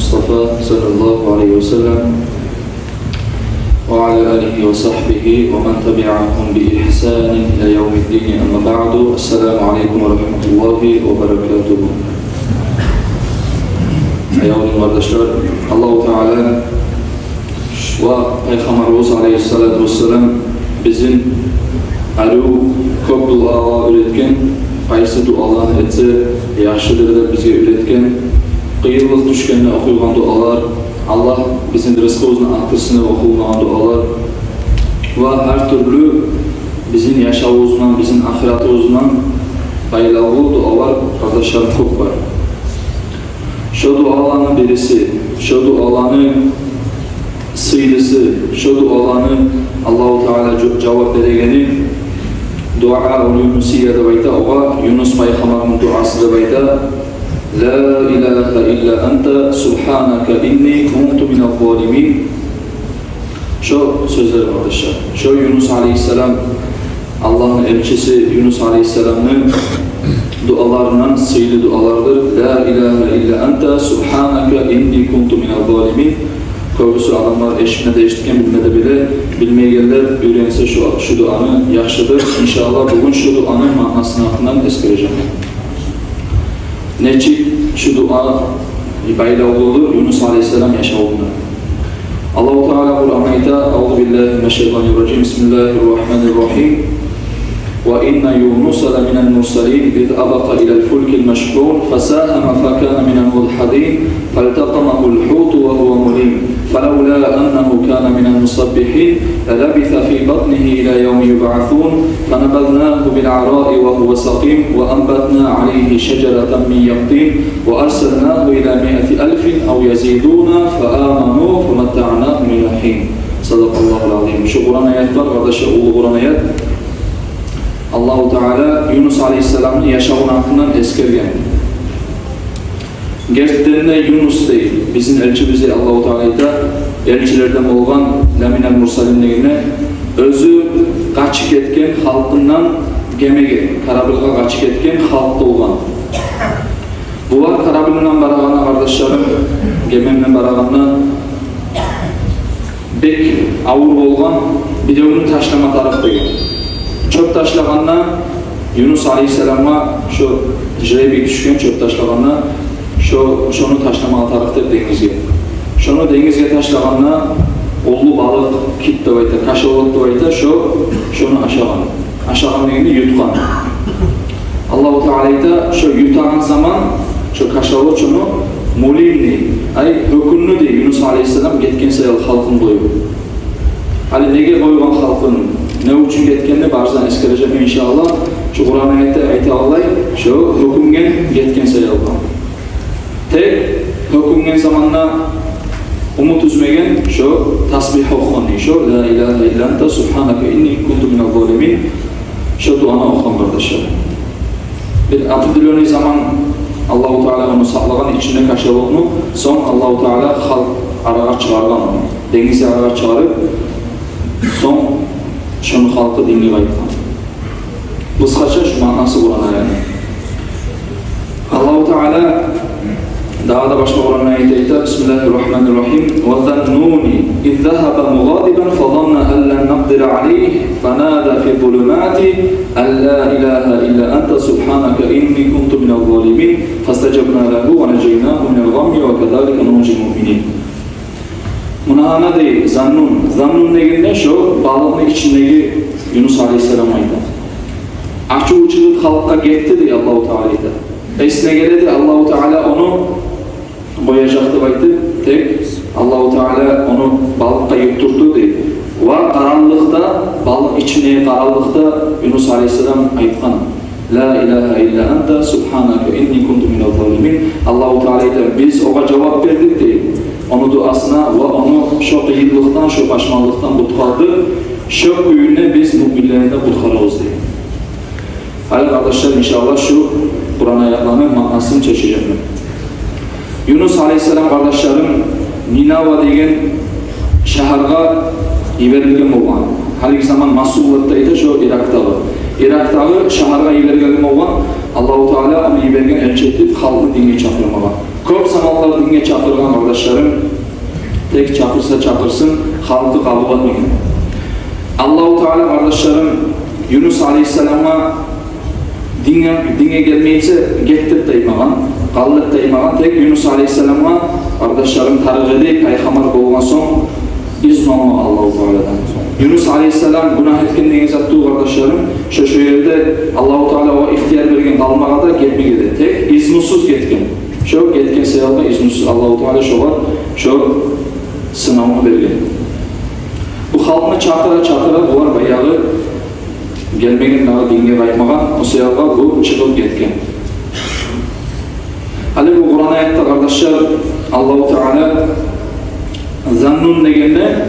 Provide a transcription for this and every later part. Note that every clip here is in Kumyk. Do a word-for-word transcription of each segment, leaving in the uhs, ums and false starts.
المصطفى صلى الله عليه وسلم وعلى آله وصحبه ومن تبعهم بإحسان إلى يوم الدين، أما بعد. السلام عليكم ورحمة الله وبركاته. Аявлу къардашлар, Аллагьу Таала ва Пайхаммарыбыз алайгьиссалату вассалам бизин арив кёп дуалагъа уьйретген, къайсы дуаланы этсе яхшыдыр деп бизге уьйретген, къыйынлыкъ тюшгенде охуйгъан дуалар, Аллагь бизин рызкъыбызны артдырсын деп охулмагъан дуалар ва гьар тюрлю бизин яшавубуз булан, бизин ахыратыбыз булан байлавлу дуалар, къардашларым, кёп бар. Шо дуаланы бириси, шо дуаланы сыйлысы, шо дуаланы Аллагьу Таала жа-, жавап берегени, дуа уль-Юнусия деп айта, огъар Юнус пайхаммарны дуасы деп айта. لا إله إلا أنت سبحانك إني كنت من الظالمين. Шо сёзлер, къардашлар, шо Юнус алайгьиссалам, Аллагьны элчиси Юнус алайгьиссаламны дуаларындан сыйлы дуалардыр. لا إله إلا أنت سبحانك إني كنت من الظالمين. Кёбюсю адамлар эшитме де эшитген, билме де биле, билмейгенлер уьйренсе шу, шу дуаны, яхшыдыр. Иншааллагь, бугюн шу дуаны маънасын гьакъындан эсгережекмен. Нечик шу дуа байлавлудур Юнус алайгьиссалам яшавунда? Аллагьу Таала Къуранда айта: أعوذ بالله من الشيطان الرجيم. بسم الله الرحمن الرحيم. وإن يونس لمن المرسلين إذ أبق إلى الفلك المشحون فساهم فكان من المدحضين فالتقمه الحوت وهو مليم فلولا أنه كان من المسبحين للبث في بطنه إلى يوم يبعثون فنبذناه بالعراء وهو سقيم وأنبتنا عليه شجرة من يقطين وأرسلناه إلى مائة ألف أو يزيدون فآمنوا فمتعناهم إلى حين. صدق الله العظيم. Шу Къуран аят бар, къардашлар, уллу Къуран аят. Аллагьу Таала Юнус алайгьиссаламны яшавуну гьакъындан эсгерген. Гертиден де Юнус дей, бизин элчибиз дей, Аллагьу Таала айта, элчилерден болгъан, لمن المرسلين дегенде, оьзю къачып гетген халкъындан гемеге, корабльге къачып гетген халкъ болгъан. Булар корабль булан барагъанда, къардашларым, геме булан барагъанда, бек авур болгъан, биревню ташлама тарыкъ деген. Чёп ташлагъанда, Юнус алайгьиссаламгъа шо жребий тюшген, чёп ташлагъанда, шо, шону ташламагъа тарыкъ деп денгизге. Шону денгизге ташлагъанда, уллу балыкъ, кит деп айта, кашалот деп айта, шо, шону ашагъан. Ашагъан дегенде, ютгъан. Аллагьу Таала айта, шо ютагъан заман шо кашалот шону, مليم дей, ай, гьёкюндю дей Юнус алайгьиссалам гетген саялы халкъын къоюп. Гьали неге къойгъан халкъын, не учун гетгенни барысын эсгережекмен, иншааллагь. Шу Къуран аятда айта алай, шо гьёкюнген, гетген саялы. Тек гьёкюнген заманда умут уьзмеген, шо тасбигь охугъан дей, шо لا إله إلا أنت سبحانك إني كنت من الظالمين. Шо дуаны охугъан, къардашлар. Бир определённый заман Аллагьу Таала ону сакълагъан ичинде кашалотну, сонг Аллагьу Таала халкъ арагъа чыгъаргъан ону. Денгизге арагъа чыгъарып, сонг шону халкъы динге къайтгъан. Къысгъача шу маънасы Къуран аятны. Аллагьу Таала дагъы да башгъа Къуран аятда айта: بسم الله الرحمن الرحيم. وذا النون إذ ذهب مغاضبا فظن أن لن نقدر عليه فنادى في الظلمات أن لا إله إلا أنت سبحانك إني كنت من الظالمين فاستجبنا له ونجيناه من الغم وكذلك ننجي المؤمنين. Муна гьана дей, Заннун. Заннун дегенде шо балыкъны ичиндеги Юнус алайгьиссалам айта. Ачуву чыгъып халкъгъа гетди дей, Аллагьу Таала айта. Эсине геле дей, Аллагьу Таала ону къояжакъ деп айтып, тек Аллагьу Таала ону балыкъгъа ютдурду дей. Ва къараллыкъда, балыкъ ичиндеги къараллыкъда Юнус алайгьиссалам айтгъан: لا إله إلا أنت سبحانك إني كنت من الظالمين. Аллагьу Таала айта: биз огъар жавап бердик дей ону дуасына ва ону шо къыйынлыкъдан, шо пашманлыкъдан къутгъардыкъ. Шо кюйде биз муъминлени де къутгъарабыз дей. Гьали, къардашлар, иншааллагь, шу Къуран аятланы маънасын чечежекмен. Юнус алайгьиссалам, къардашларым, Нинава деген шагьаргъа йиберилген болгъан. Гьалиги заман Масул деп де айта шо Иракъдагъы. Иракъдагъы шагьаргъа йиберилген болгъан. Аллагьу Таала ону йиберген элчи этип, халкъны динге чакъырмагъа. Кёп заманлар динге чакъыргъан, къардашларым, тек чакъырса чакъырсын, халкъы къабул этмеген. Аллагьу Таала, къардашларым, Юнус алейгьиссаламгъа динге, динге гелмей эсе, гет деп де айтмагъан, къал деп де айтмагъан, тек Юнус алейгьиссаламгъа, къардашларым, тарыкъ эди, пайхаммар болгъан сонг, изну алмагъан Аллагьу Тааладан. Юнус алейгьиссалам гюнагь этген деген зат тюгюл, къардашларым. Шо, шо ерде Аллагьу Таала огъар ихтияр берген къалмагъа да, гетмеге де. Тек изнусуз гетген. Шо гетген саялы изнусуз Аллагьу Таала шогъар шо сынавну берген. Бу халкъны чакъыра-чакъыра, булар баягъы гелмеген дагъы динге къайтмагъан, о саялы бу чыгъып гетген. Гьали бу Къуран аятда, къардашлар, Аллагьу Таала Заннун дегенде,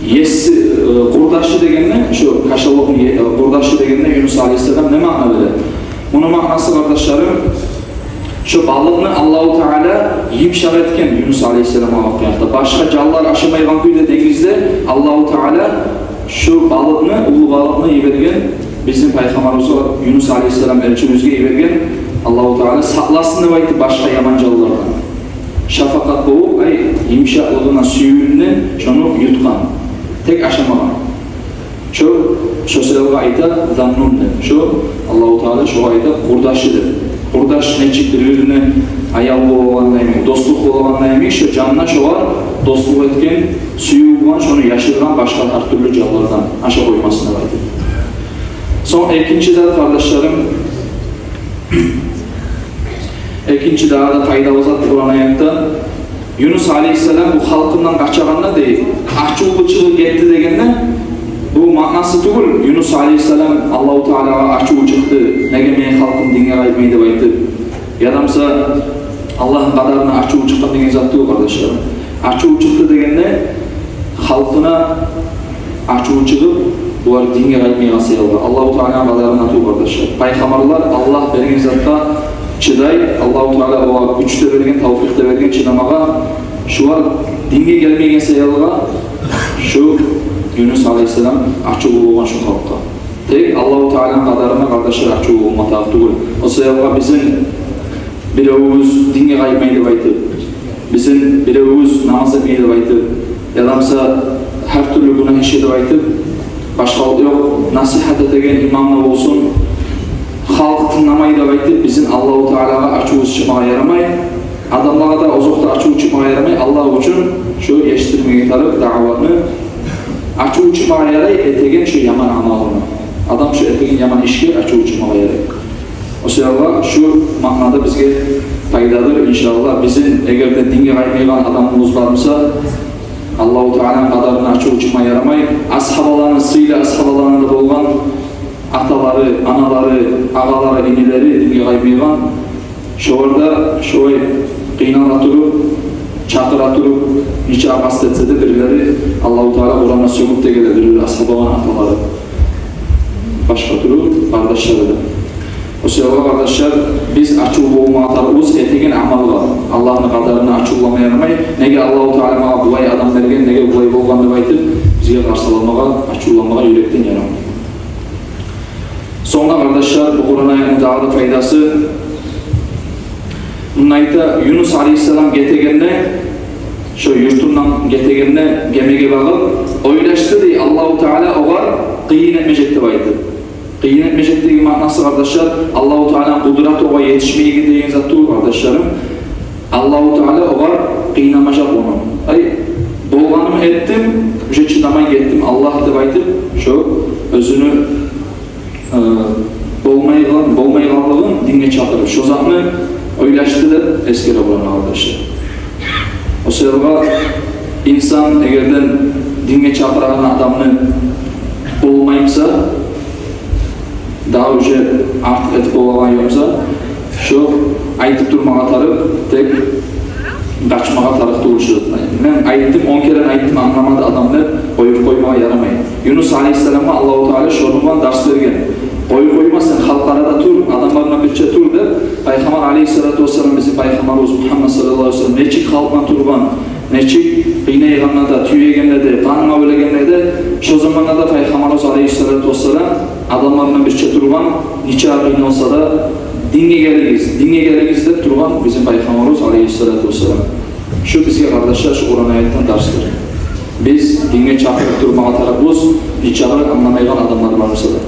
еси, э, къурдашы дегенде, шо кашалокъну е-, э, къурдашы дегенде Юнус алейгьиссалам не маъна бере? Муну маънасы, къардашларым, шо балыкъны Аллагьу Таала йымышакъ этген Юнус алейгьиссаламгъа къыяматда. Башгъа жанлар ашамайгъан кюйде денгизде Аллагьу Таала шо балыкъны, уллу балыкъны йиберген, бизин пайхаммарыбызгъа, Юнус алейгьиссалам элчибизге йиберген, Аллагьу Таала сакъласын деп айтып башгъа яман жанлардан. Шафакъат болуп, ай, йымышакълыгъына, сюювюнден шону ютгъан. Тек ашамагъан. Шо, шо саялы айта Заннун деп. Шо Аллагьу Таала шогъар айта къурдашы деп. Къурдаш нечик бир-бирине аял болагъанда йимик, дослукъ болагъанда йимик, шо жанына шогъар дослукъ этген, сююв булан шону яшыргъан башгъа гьар тюрлю жанлардан, ашап къоймасын деп айтып. Сонг экинчи зат, къардашларым, экинчи дагъы да пайдалы зат Къуран аятда. Юнус алейгьиссалам бу халкъындан къачагъанда, дей, ачуву чыгъып гетди дегенде, бу маънасы тюгюл, Юнус алейгьиссалам Аллагьу Таалагъа ачуву чыкъды, неге мени халкъым динге къайтмай деп айтып, яда буса Аллагьны къадарына ачуву чыкъгъан деген зат тюгюл, къардашларым. Ачуву чыкъды дегенде, халкъына ачуву чыгъып, булар динге къайтмайгъан саялы. Аллагьу Тааланы къадарына тюгюл, къардашлар. Пайхаммарлар Аллагь берген затгъа чыдай, Аллагьу Таала огъар гюч де берген, тавфикъ де берген чыдамагъа. Шулар динге гелмеген саялы, шу Юнус алейгьиссалам ачувлу болгъан шу халкъгъа. Тек Аллагьу Тааланы къадарына, къардашлар, ачувлу болма тарыкъ тюгюл. О саялы бизин биревюбюз динге къайтмай деп айтып, бизин биревюбюз намаз этмей деп айтып, яда буса гьар тюрлю гюнагь ишлей деп айтып, башгъалыкъ ёкъ, насигьат этеген имам да болсун, халкъ тынгламай деп айтып, бизин Аллагьу Таалагъа ачувубуз чыкъмагъа ярамай, адамлагъа да, озокъда, ачув чыкъмагъа ярамай. Аллагь учун шу етишдирмеге тарыкъ даъватны, ачув чыкъмагъа ярай этеген шу яман амалына. Адам шу этеген яман ишге ачув чыкъмагъа ярай. О саялы шу маънада бизге пайдадыр, иншааллагь. Бизин, эгер де динге къайтмайгъан адамыбыз бар буса, Аллагьу Тааланы къадарына ачув чыкъма ярамай. Асгьабаланы, сыйлы асгьабаланы да болгъан, аталары, аналары, агъалары, инилери динге къайтмайгъан. Шолар да шолай къыйнала туруп, чакъыра туруп, нече къаст этсе де бирлери, Аллагьу Таала Къуранда сёгюп де геле, бирлери асгьабаланы аталары, башгъа тюрлю къардашлары да. О саялы, къардашлар, биз ачувлу болмагъа тарыкъбыз этеген амалгъа. Аллагьны къадарына ачувланма ярамай. Неге Аллагьу Таала магъа булай адам берген, неге булай болгъан деп айтып, бизге къарсаламагъа, ачувланмагъа юрекден ярамай. Сонг да, къардашлар, бу Къуран аятны дагъы да пайдасы. Мунда айта, Юнус алейгьиссалам гетегенде, шо юртундан гетегенде, гемеге багъып, ойлашды дей, Аллагьу Таала огъар къыйын этмежек деп айтып. Къыйын этмежек деген маънасы, къардашлар, Аллагьу Тааланы къудраты огъар етишмейген деген зат тюгюл, къардашларым. Аллагьу Таала огъар къыйнамажакъ ону. Ай, болгъанымны этдим, уже чыдамай гетдим, Аллагь, деп айтып, шо оьзюню, э, болмайгъан, болмайгъанлыгъын динге чакъырып, шо затны ойлашды деп эсгере Къуранда, къардашлар. О саялы инсан эгерден динге чакъырагъан адамны болмай буса, дагъы уже артыкъ этип болагъан ёкъ буса, шо айтып турмагъа тарыкъ, тек къачмагъа тарыкъ тюгюл шу затдан. Мен айтдым, он керен айтдым, англамады адам деп къоюп къоймагъа ярамай. Юнус алейгьиссаламгъа Аллагьу Таала шону булан дарс берген. Къой, къойма сен, халкъ арада тур, адамлар булан бирче тур деп, Пайхаммар алейгьиссалату вассалам, бизин Пайхаммарыбыз Мугьаммад саллаллагьу алайгьи ва саллам нечик халкъ булан туруп, нечик къыйнайгъанда да, тюйегенде де, къангъа оьлегенде де, шо заманда да Пайхаммарыбыз алейгьиссалату вассалам адамлар булан бирче тургъан, нече къыйналса да, Динге гелигиз, динге гелигиз деп тургъан бизин Пайхаммарыбыз алейгьиссалату вассалам. Шу бизге, къардашлар, шу Къуран аятдан дарсдыр. Биз динге чакъырып турмагъа тарыкъбыз, нечакъы англамайгъан адамлар бар буса да.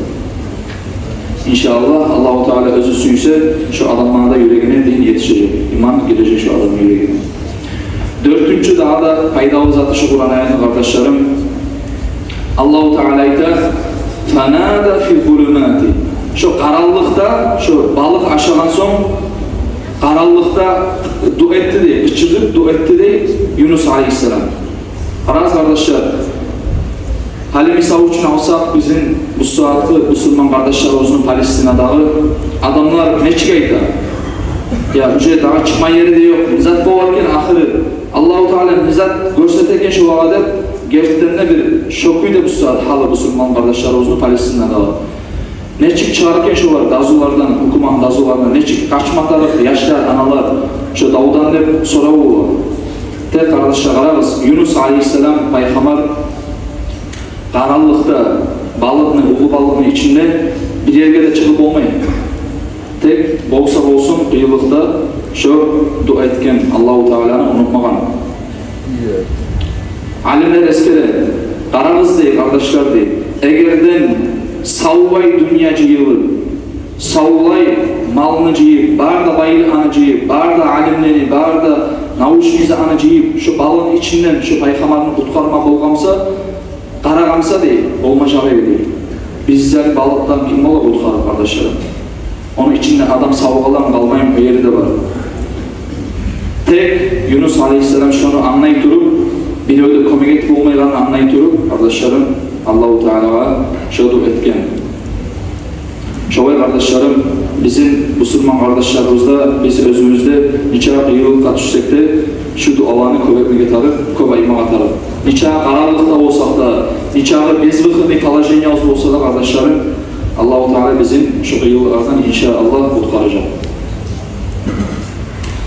Иншааллагь, Аллагьу Таала оьзю сюйсе, шу адамланы да юрегине дин етишежек, иман гирежек шу адамны юрегине. Дёртюнчю дагъы да пайдалы заты шу Къуран аятны, къардашларым, Аллагьу Таала айта: «Фанада фи зулумати». Шу къараллыкъда, шу балыкъ ашагъан сонг, къараллыкъда дуа этди дей, къычырып дуа этди дей Юнус алейгьиссалам. Къарагъыз, къардашлар, гьали мисал учун алсакъ, бизин бу сагьатгъы бусурман къардашларыбызны Палестинадагъы адамлар нечик айта? Я, уже дагъы чыкъма ери де ёкъ. Не зат болар экен ахыры? Аллагьу Таала не зат гёрсетер экен шолагъа деп, гертиден де бир шок кюйде бу сагьат гьалы бусурман къардашларыбызны Палестинадагъы. Нечик чыгъар экен шолар дазулардан, гьукуматны дазуларындан, нечик къачма тарыкъ яшлар, аналар шо давдан деп сорав бола. Тек, къардашлар, къарагъыз, Юнус алейгьиссалам пайхаммар къараллыкъда, балыкъны, уллу балыкъны ичинде бир ерге де чыгъып болмай. Тек болса болсун, къыйынлыкъда шо дуа этген, Аллагьу Тааланы унутмагъан. Алимлер эсгере, къарагъыз дей, къардашлар дей, эгерден савлай дюнья жыйылып, савлай малны жыйып, бары да байлыгъын жыйып, бары да алимлени, бары да научныйны жыйып, шу балыкъны ичинден шу пайхаммарны къутгъарма болгъан буса, къарагъан буса дей, болмажакъ эди дей. Бизлер балыкъдан ким бола къутгъарып, къардашларым? Ону ичинде адам сав къаламы, къалмаймы, о ери де бар. Тек Юнус алейгьиссалам шону англай туруп, бирев де кёмек этип болмайгъанын англай туруп, къардашларым, Аллагьу Таалагъа шо дуа этген. Шолай, къардашларым, бизин бусурман къардашларыбызда, биз оьзюбюз де нечакъы къыйынлыкъгъа тюшсек де, шу дуаланы кёп этмеге тарыкъ, кёп айтмагъа тарыкъ. Нечакъы къараллыкъда болсакъ да, нечакъы безвыходный положениябыз болса да, къардашларым, Аллагьу Таала бизин шу къыйынлыкълардан, иншааллагь, къутгъаражакъ.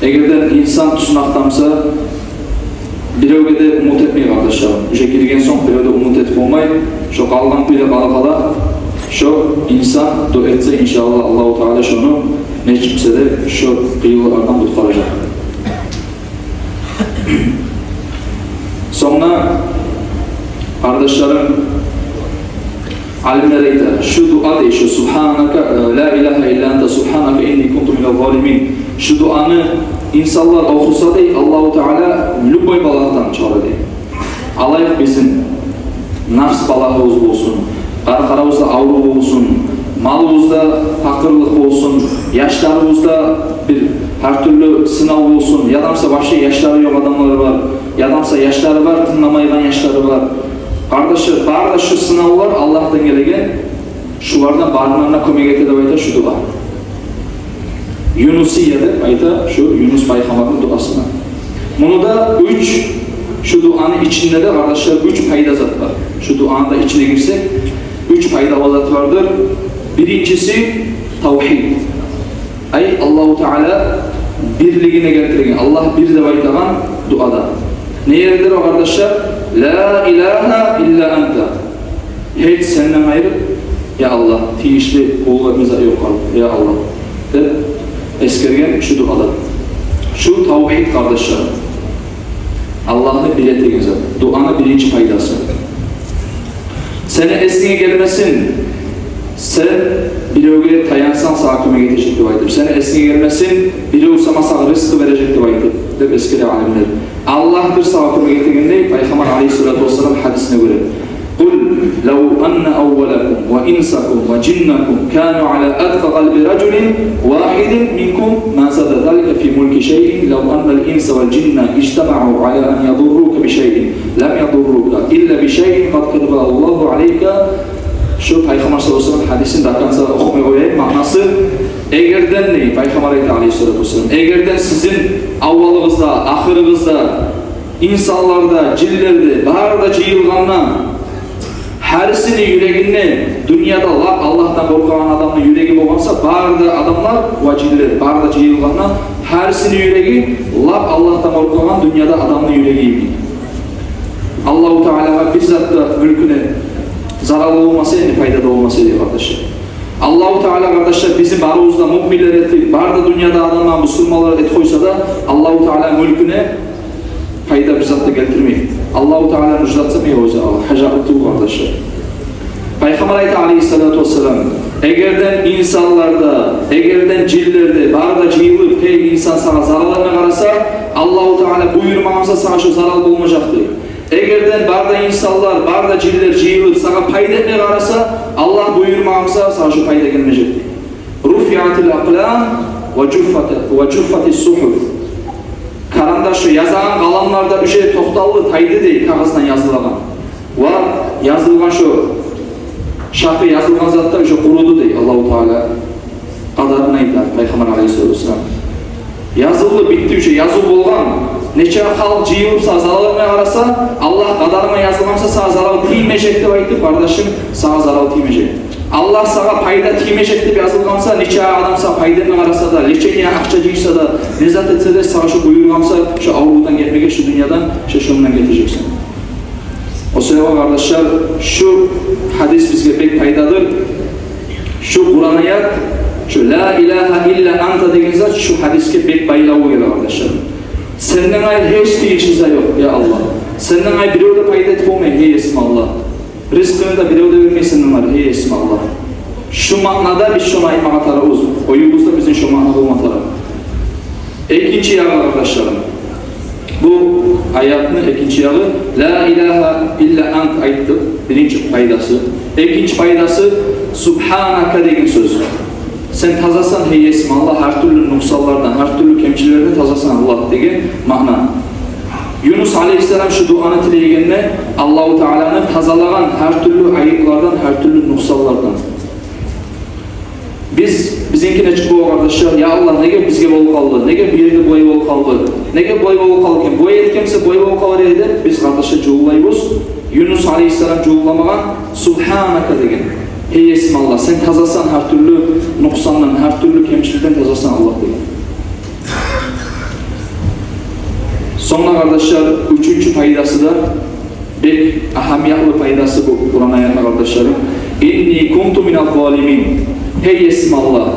Эгер де инсан тюз накътамса, биревге де умут этмей, къардашларым. Уже гирген сонг биревге де умут этип болмай, шо къалгъан кюйде къала-къала, шо инсан дуа этсе, иншааллагь, Аллагьу Таала шону нечик буса да шо къыйынлыкълардан къутгъаражакъ. Сонг да, къардашларым, алимлер айта, шу дуа дей, шу «Субгьанака, э, ла илагьа илла анта, субгьанака инни кунту миназ-залимин». Шу дуаны инсанлар охуса дей, Аллагьу Таала любой балагьдан чыгъара дей. Алайыкъ, бизин нафс балагьыбыз болсун, къаркъарабызда аврув болсун, малыбызда пакъырлыкъ болсун, яшларыбызда бир гьар тюрлю сынав болсун, яда буса вообще яшлары ёкъ адамлар бар, яда буса яшлары бар, тынгламайгъан яшлары бар. Къардашлар, бары да шу сынавлар Аллагьдан гелеген, шулардан барына да кёмек эте деп айта шу дуа. Юнусия деп айта шу Юнус пайхаммарны дуасына. Муну да уьч, шу дуаны ичинде де, къардашлар, уьч пайда зат бар. Шу дуаны да ичине гирсек, уьч пайда зат бардыр. Биринчиси — тавгьид. Ай, Аллагьу Таала бирлигине гелтирген, Аллагь бир деп айтагъан дуада. Не ердир о, къардашлар? «Ла илагьа илла анта». Гьеч сенден къайры, я Аллагь, тийишли къуллукъ этме зат ёкъ, я Аллагь, деп эсгерген шу дуада. Шу тавгьид, къардашлар. Аллагьны бир этеген зат. Дуаны биринчи пайдасы. Сени эсинге гелмесин, сен биревге таянсанг, сагъа кёмек этежек деп айтып. Сени эсинге гелмесин, бирев сама сагъа рызкъы бережек деп айтып, деп эсгере алимлер. Аллагьдыр сагъа кёмек этегенлей, Пайхаммар алейгьиссалату вассалам гьадисине гёре. «Къул лав анна аввалакум ва инсакум ва жиннакум кану аля атка къалби ражулин вахидин минкум ма зада залика фи мулки шайин, лав аннал инса вал жинна ижтамау аля ан ядуррука би шайин, лам ядуррука илла би шайин къад катабагьу Аллагьу алейка». Шу Пайхаммар саллаллагьу алейгьи ва саллам гьадисин до конца охумай къояйым, маънасы: эгерден, дей Пайхаммар айта алейгьиссалату вассалам, эгерден сизин аввалыгъызда, ахырыгъызда, инсанлар да, жинлер де, бары да жыйылгъанда, гьарисини юрегинде, дюньяда лап Аллагьдан къоркъагъан адамны юреги болгъан буса, бары да адамлар ва жинлер бары да жыйылгъанда, гьарисини юреги лап Аллагьдан къоркъагъан дюньяда адамны юреги йимик. Аллагьу Таалагъа бир зат да, мюлкюне зарал болмаса эди, пайда да болмаса эди, къардашлар. Аллагьу Таала, къардашлар, бизин барыбызны да муъминлер этип, бары да дюньяда адамланы бусурманлар этип къойса да, Аллагьу Таала мюлкюне пайда бир зат да гелтирмей. Аллагьу Таала нуждаться этмей оьзю, Аллагь гьажатлы тюгюл, къардашлар. Пайхаммар айта, алейгьиссалату вассалам: «Эгерден инсанлар да, эгерден жинлер де бары да жыйылып, гьей инсан, сагъа зарал этме къараса, Аллагьу Таала буюрмагъан буса, сагъа шо зарал болмажакъ», — дей. «Эгерден бары да инсанлар, бары да жинлер жыйылып, сагъа пайда этме къараса, Аллагь буюрмагъан буса, сагъа шо пайда гелмежек», — дей. «Руфиатил акълам ва жуффата-, ва жуффатис сухуф». Къарандаш, шо язагъан къаламлар да уже токъталды, тайды, дей, кагъыздан язылагъан. Ва язылгъан шо, шакъы язылгъан зат да уже къуруду, дей, Аллагьу Таала къадарын айта Пайхаммар алейгьиссалату вассалам. Язылды, битди уже, языв болгъан. Нече халкъ жыйылып сагъа зарал этме къараса, Аллагь къадарынга язылгъан буса, сагъа зарал тиймежек деп айтып, къардашым, сагъа зарал тиймежек. Аллагь сагъа пайда тиймежек деп язылгъан буса, нече адам сагъа пайда этме къараса да, лечение акъча жыйса да, не зат этсе де, сагъа шо буюргъан буса, шо аврувдан гетмеге, шо дюньядан, шо, шондан гетежексен. О себепден, къардашлар, шу гьадис бизге бек пайдалыдыр. Шу Къуран аят, шу «Ла илагьа илла анта» деген зат шу гьадисге бек байлавлу геле, къардашлар. Сенден къайры гьеч тийишли зат ёкъ, я Аллагь. Сенден къайры бирев де пайда этип болмай, гьей Есим Аллагь. Ризкъыны да бирев де бермей сенден къайры, гьей Есим Аллагь. Шу маънада биз шону айтмагъа тарыкъбыз. Оюбузда бизин шу маъна болма тарыкъ. Экинчи ягъы, къардашларым. Бу аятны экинчи ягъы, «Ла илагьа илла ант» айтдыкъ, биринчи пайдасы. Экинчи пайдасы, «Субгьанака» деген сёз. Сен тазасан, гьей Есим Аллагь, гьар тюрлю нукъсанлардан, гьар тюрлю кемчиликлерден тазасан, Аллагь, деген маъна. Юнус алейгьиссалам шу дуаны тилегенде, Аллагьу Тааланы тазалагъан гьар тюрлю айыплардан, гьар тюрлю нукъсанлардан. Биз, бизинкине чыкъгъан, къардашлар, я Аллагь, неге бизге болуп къалды? Неге бу ерде булай болуп къалды? Неге булай болуп къалды экен? Булай этген буса, булай болуп къалар эди деп, биз, къардашлар, жувунлайбыз. Юнус алейгьиссалам жувунламагъан, «Субгьанака» деген. Гьей Есим Аллагь, сен тазасан гьар тюрлю нукъсандан, гьар тюрлю кемчиликден тазасан, Аллагь, деген. Сонг да, къардашлар, уьчюнчю пайдасы да, бек агьамиятлы пайдасы бу Къуран аятны, къардашларым. «Инни кунту миназ залимин». Гьей Есим Аллагь,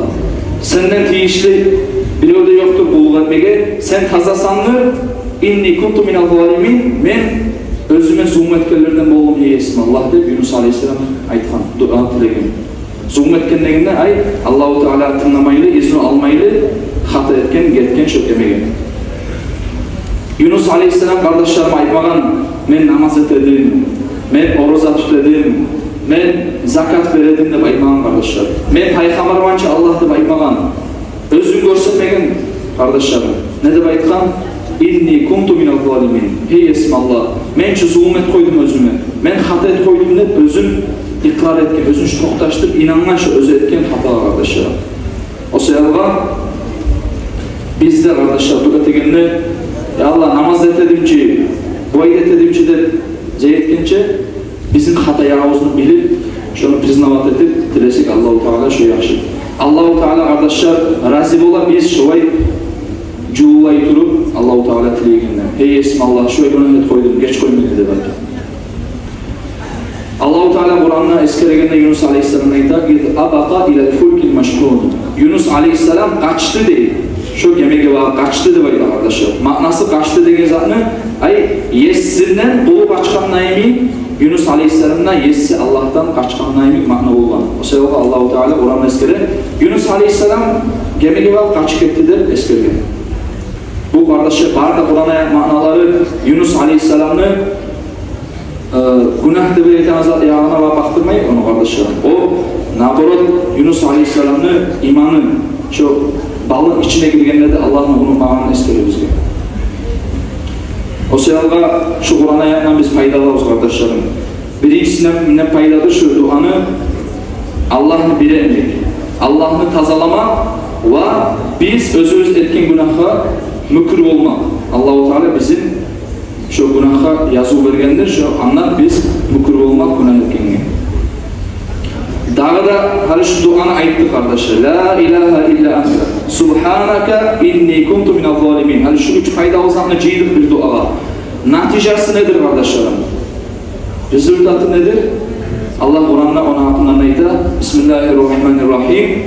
сенден тийишли бирев де ёкъдур къуллукъ этмеге, сен тазасандыр. «Инни кунту миназ залимин», мен оьзюме зулму этгенлерден болдум, гьей Есим Аллагь, деп Юнус алейгьиссалам айтгъан, дуа тилеген. Зулму этгенлигинде, ай, Аллагьу Таала тынгламайлы, изну алмайлы, хата этген, гетген, шо этмеген. Юнус алейгьиссалам, къардашларым, айтмагъан: «Мен намаз этедим, мен ораза тутадым, мен закат бередим», — деп айтмагъан, къардашлар. «Мен пайхаммарман чы, Аллагь», — деп айтмагъан. Оьзюн гёрсетмеген, къардашларым. Не деп айтгъан? «Инни кунту миназ залимин». Гьей Есим Аллагь, мен чи зулму этип къойдум оьзюме. Мен хата этип къойдум деп оьзюн икърар этген, оьзюн шу токъташдырып, инангъан шу оьзю этген хатагъа, къардашлар. О себепден биз де, къардашлар, дуа этегенде, «Я Аллагь, намаз этедим чи, булай этедим чи», — деп зат этгенче, бизин хата ягъыбызны билип, шону признавать этип тилесек, Аллагьу Таала, шо яхшы. Аллагьу Таала, къардашлар, рази бола биз шолай жувунлай туруп Аллагьу Таала тилегенде. «Гьей Есим Аллагь, шолай гюнагь этип къойдум, геч къой мени», — деп айтып. Аллагьу Таала Къуранда эсгергенде Юнус алейгьиссаламны айта: «Из абакъа илал фулкил машгьун». Юнус алейгьиссалам къачды дей. Шо гемеге багъып къачды деп айта, къардашлар. Маънасы къачды деген затны, ай, есинден къулу къачгъан йимик, Юнус алейгьиссалам да еси Аллагьдан къачгъан йимик маъна болгъан. О себепден Аллагьу Таала Къуранда эсгере, Юнус алейгьиссалам гемеге багъып къачып гетди деп эсгерген. Бу, къардашлар, бары да Къуран аят маъналары Юнус алейгьиссаламны э, гюнагь деп айтагъан зат ягъына багъып бакъдырмай ону, къардашларым. О, наоборот, Юнус алейгьиссаламны иманы, шо балыкъ ичине гиргенде де Аллагьны унутмагъанын эсгере бизге. О себепден шу Къуран аятдан биз пайда алабыз, къардашларым. Биринчисинден, мине пайдадыр шу дуаны Аллагьны бир этмек, Аллагьны тазаламакъ ва биз оьзюбюз этген гюнагьгъа мюкюр болмакъ. Аллагьу Таала бизин шо гюнагьгъа языв бергендир, шо андан биз мюкюр болмакъ гюнагь этгенге. Дагъы да гьали шу дуаны айтдыкъ, къардашлар. «Ла илагьа илла анта. Субгьанака инни кунту миназ залимин». Гьали шу уьч пайдалы затны жыйдыкъ бир дуагъа. Натижасы недир, къардашларым? Результаты недир? Аллагь Къуранда ону гьакъындан айта: «Бисмиллагьи ррагьмани ррагьим.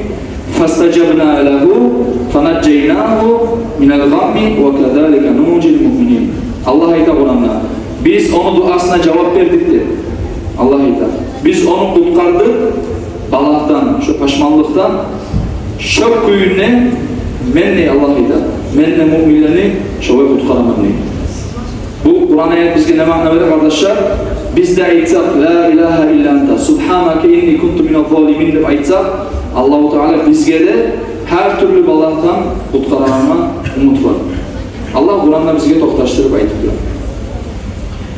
Фастажабна лагьу фанажжайнагьу минал гъамми ва казалика нунжил муъминин». Аллагь айта Къуранда: «Биз ону дуасына жавап бердик», – деп. Аллагь айта: «Биз ону къутгъардыкъ балагьдан, шо пашманлыкъдан. Шо кюйде мен де, – Аллагь айта, – мен де муъминлени шолай къутгъараман», – дей. Бу Къуран аят бизге не маъна бере, къардашлар? Биз де айтсакъ: «Ла илагьа илла анта, субгьанака инни кунту миназ-залимин», – деп айтсакъ, Аллагьу Таала бизге де гьар тюрлю балагьдан къутгъарарына умут бар. Аллагь Къуранда бизге токъташдырып айтып тура.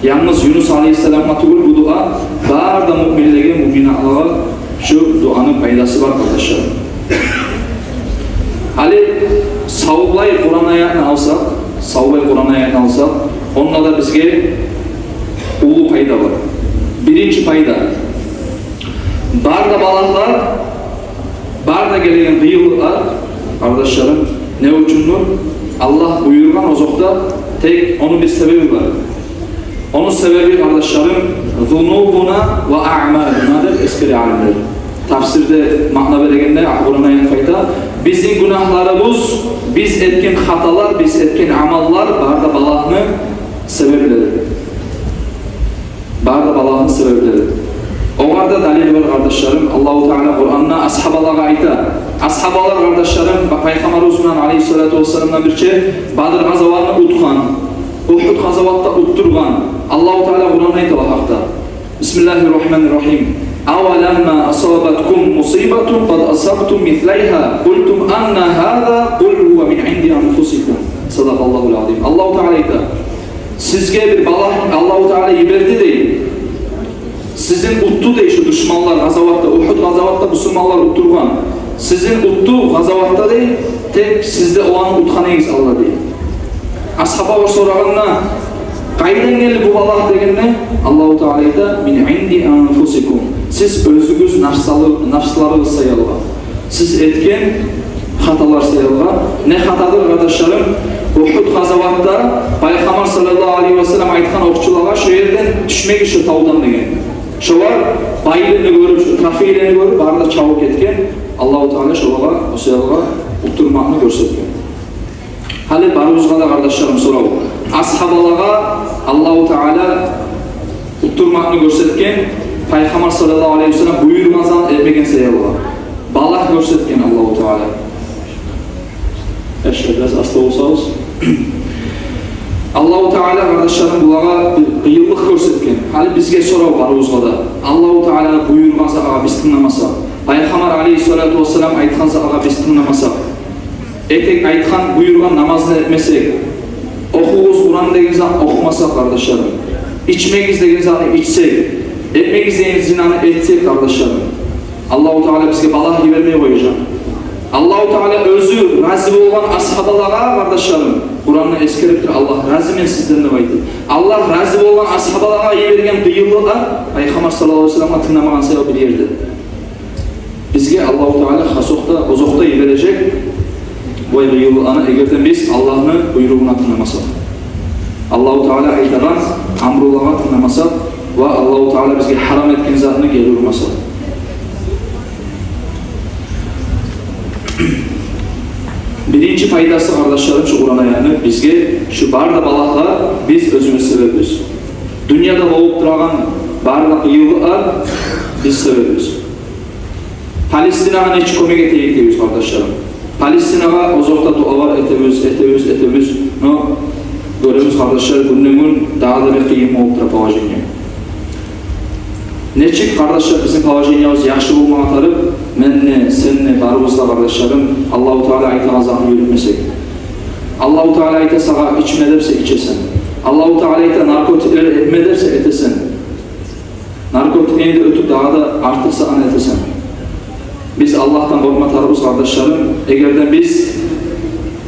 Янгыз Юнус алейгьиссаламгъа тюгюл бу дуа, бары да муъминлеге, муъминалагъа шу дуаны пайдасы бар, къардашлар. Гьали савлай Къуран аятны алсакъ, савлай Къуран аятны алсакъ, онда да бизге уллу пайда бар. Биринчи пайда. Бары да балагьлар, бары да гелеген къыйынлыкълар, къардашларым, не учундур? Аллагь буюргъан, озокъда, тек ону бир себеби бар. Ону себеби, къардашларым, «зунубуна ва аъмалуна», – деп эсгере алимлер. Тафсирде маъна берегенде, Къуран аят айта: «Бизин гюнагьларыбыз, биз этген хаталар, биз этген амаллар бары да балагьны себеплери». Бары да балагьны себеплери. Огъар да далил бар, къардашларым. Аллагьу Таала Къуранда асгьабалагъа айта. Асгьабалар, къардашларым, Пайхаммарыбыз булан, алейгьиссалату вассаламдан бирче, Бадр къазаватны утгъан, Угьуд къазаватда утдургъан. Аллагьу Таала Къуранда айта о гьакъда. Бисмиллагьи ррагьмани ррагьим. «Аваламма асабаткум мусибатун къад асабтум мислайгьа къултум анна гьаза къул гьува мин инди анфусикум». Садакъаллагьул азим. Аллагьу Таала айта: «Сизге бир балагь Аллагьу Таала йиберди, – дей. – Сизин утду, – дей, – шу душманлар къазаватда, Угьуд къазаватда бусурманлар утдургъан. Сизин утду къазаватда, – дей, – тек сиз де оланы утгъан эдигиз, Аллагь», – дей. Асгьабалар сорагъанда: «Къайдан гелди бу балагь?» – дегенде, Аллагьу Таала айта: «Мин инди анфусикум». Сиз оьзюгюз нафсалы-, нафсларыгъыз саялы, сиз этген хаталар саялы. Не хатадыр, къардашларым? Угьуд къазаватда Пайхаммар саллаллагьу алайгьи ва саллам айтгъан окъчулагъа: «Шо ерден тюшмегиз, шо тавдан», – деген. Шолар байлыкъны гёрюп, шо трофейлени гёрюп, бары да чабып гетген. Аллагьу Таала шолагъа, о саялы, утдурмакъны гёрсетген. Гьали барыбызгъа да, къардашларым, сорав. Асгьабалагъа Аллагьу Таала утдурмакъны гёрсетген, Пайхаммар саллаллагьу алайгьи ва саллам буюргъан затны этмеген саялы. Балагь гёрсетген Аллагьу Таала. Яшлар, бираз аста болсагъыз. Аллагьу Таала, къардашларым, булагъа бир къыйынлыкъ гёрсетген. Гьали бизге сорав барыбызгъа да. Аллагьу Таала буюргъан затгъа биз тынгламасакъ, Пайхаммар алайгьиссалату вассалам айтгъан затгъа биз тынгламасакъ, этек айтгъан, буюргъан намазны этмесек, охугъуз Къуран деген затны охумасакъ, къардашларым, ичмегиз деген затны ичсек, этмегиз деген зинаны этсек, къардашларым, Аллагьу Таала бизге балагь йибермей къояжакъ. Аллагьу Таала оьзю рази болгъан асгьабалагъа, къардашларым, Къуранда эсгерип тура: «Аллагь рази мен сизден», – деп айтып. Аллагь рази болгъан асгьабалагъа йиберген къыйынлыкъгъа, Пайхаммар саллаллагьу алайгьи ва салламгъа тынгламагъан саялы бир ерде. Бизге Аллагьу Таала хасокъда, озокъда йибережек бу къыйынлыкъланы, эгер де биз Аллагьны буйругъуна тынгламасакъ, Аллагьу Таала айтагъан амрулагъа тынгламасакъ ва Аллагьу Таала бизге гьарам этген затны гери урмасакъ. Биринчи пайдасы, къардашларым, шу Къуран аятны бизге: шу бары да балагьгъа биз оьзюбюз себепбиз. Дюньяда болуп турагъан бары да къыйынлыкълар биз себепбиз. Палестинагъа нечик кёмек этейик дейбиз, къардашларым. Палестинагъа озокъда дуалар этебиз, этебиз, этебиз. Но гёребиз, къардашлар, гюнден-гюн дагъы да бек къыйын болуп тура положение. Нечик, къардашлар, бизин положениебиз яхшы болмагъа тарыкъ? Мен де, сен де, барыбыз да, къардашларым, Аллагьу Таала айтагъан затны юрютмесек. Аллагьу Таала айта сагъа: «Ичме», – десе, ичесен. Аллагьу Таала айта: «Наркотиклер этме», – десе, этесен. Наркотикни де оьтюп, дагъы да артыкъ затны этесен. Биз Аллагьдан къоркъма тарыкъбыз, къардашларым. Эгер де биз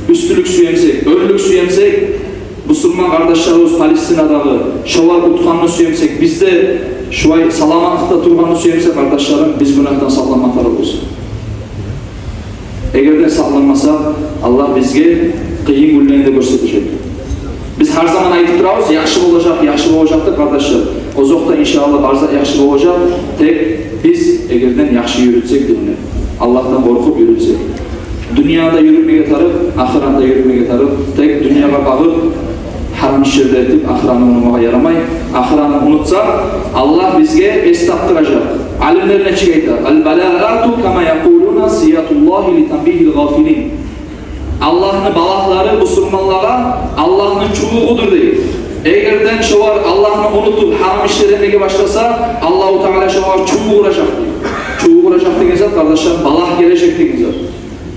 уьстюнлюк сюемсек, оьрлюк сюемсек, бусурман къардашларыбыз Палестинадагъы, шолар утгъанны сюемсек, биз де шулай саламатлыкъда тургъанны сюемсек, къардашларым, биз гюнагьдан сакъланма тарыкъбыз. Эгер де сакъланмасакъ, Аллагь бизге къыйын гюнлени де гёрсетежек. Биз гьар заман айтып турабыз: «Яхшы болажакъ, яхшы болажакъ», – деп, къардашлар. Озокъда, иншааллагь, барзакъ яхшы болажакъ, тек биз эгерден яхшы юрютсек динни, Аллагьдан къоркъуп юрютсек. Дюньяда юрютмеге тарыкъ, ахыратда юрютмеге тарыкъ. Тек дюньягъа багъып, гьарам ишлер этип, ахыратны унутмагъа ярамай. Ахыратны унутсакъ, Аллагь бизге эс тапдыражакъ. Алимлер нечик айта: «Аль-балаату, кама якъулуна, сиятуллагьи ли танбигьил гъафилин». Аллагьны балагьлары бусурманлагъа Аллагьны чууугъудур дей. Эгерден шолар Аллагьны унутуп, гьарам ишлер этмеге башласа, Аллагьу Таала шолагъа чувув уражакъ дей. Чувув уражакъ деген зат, къардашлар, балагь гележек деген зат.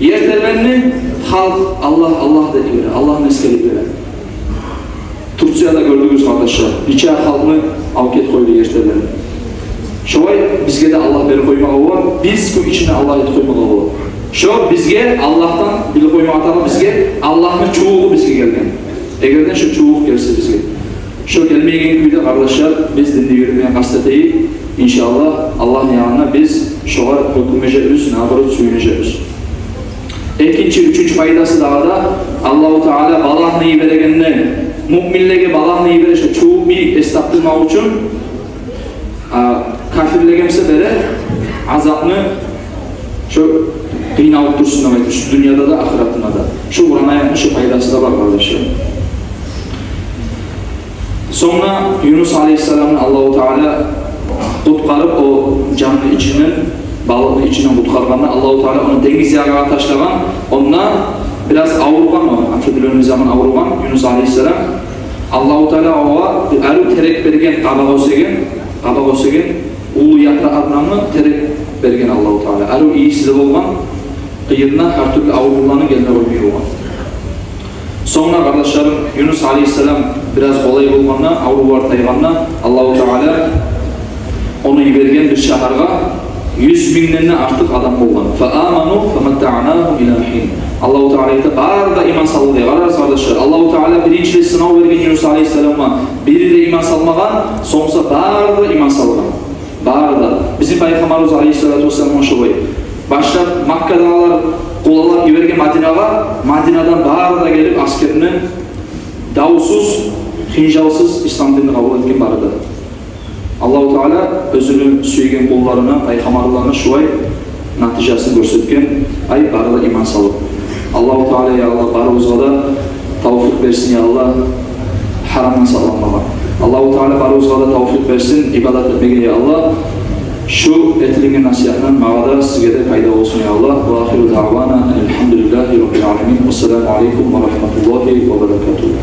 Ер тербенди, халкъ Аллагь, Аллагь деп йибере, Аллагьны эсгерип йибере. Турцияда гёрдюгюз, къардашлар, нече халкъны алып гетип къойду ер тербенди. Шолай бизге де Аллагь берип къоймагъа бола, биз гюн ичинде Аллагь этип къоймагъа бола. Шо бизге Аллагьдан билип къоймагъа тарыкъ, бизге Аллагьны чувугъу бизге гелген. Эгерден шо чувугъ гелсе бизге. Шо гелмейген кюйде, къардашлар, биз динде юрюмеге къаст этейик. Иншааллагь, Аллагьны янында биз шогъар гьёкюнмежекбиз, наоборот, сююнежекбиз. Экинчи, уьчюнчю пайдасы дагъы да, Аллагьу Таала балагьны йиберегенде, муъминлеге балагьны йибере шо чувугъ, бийик эс тапдырмакъ учун, а, капирлеге буса бере азапны, шо къыйналып турсун деп айтып, шу дюньяда да, ахыратында да. Шу Къуран аятны шу пайдасы да бар, къардашлар. Сонг да Юнус алейгьиссаламны Аллагьу Таала къутгъарып, о жанны ичинден, балыкъны ичинден къутгъаргъанда, Аллагьу Таала ону денгиз ягъагъа ташлагъан. Онда бираз авругъан о, ата билеген заман авругъан Юнус алейгьиссалам. Аллагьу Таала огъар бир арив терек берген, къабакъ оьсеген, къабакъ оьсеген, уллу япыракъланы терек берген Аллагьу Таала. Арив ийиси де болгъан, къырыйына гьар тюрлю аврувланы гелме къоймай болгъан. Сонг да, къардашларым, Юнус алейгьиссалам бираз къолай болгъанда, аврувлар тайгъанда, Аллагьу Таала ону йиберген бир шагьаргъа, юз мингден де артыкъ адам болгъан. «Фа аману фа маттаънагьум иля хин». Аллагьу Таала айта, бары да иман салды дей. Къарагъыз, къардашлар, Аллагьу Таала биринчилей сынав берген Юнус алейгьиссаламгъа, бири де иман салмагъан, сонг буса бары да иман салгъан. Бары да. Бизин Пайхаммарыбыз алейгьиссалату вассалам шолай. Башлап Маккадагъылар къувалап йиберген Мадинагъа, Мадинадан бары да гелип, аскерин давсуз, хынжалсыз ислам динни къабул этген бары да. Аллагьу Таала оьзюню сюйген къулларына, пайхаммарларына шулай натижасын гёрсетген, ай, бары да иман салып. Аллагьу Таала, я Аллагь, барыбызгъа да тавфикъ берсин, я Аллагь, гьарамдан сакъланмагъа. Аллагьу Таала барыбызгъа да тавфикъ берсин ибадат этмеге, я Аллагь. Шу этилинген насигьатдан магъа да, сизге де пайда болсун, я Аллагь. Ва ахиру даъвана анил гьамдулиллагьи раббил аламин. Вассаламу алейкум ва рагьматуллагьи ва баракатугь.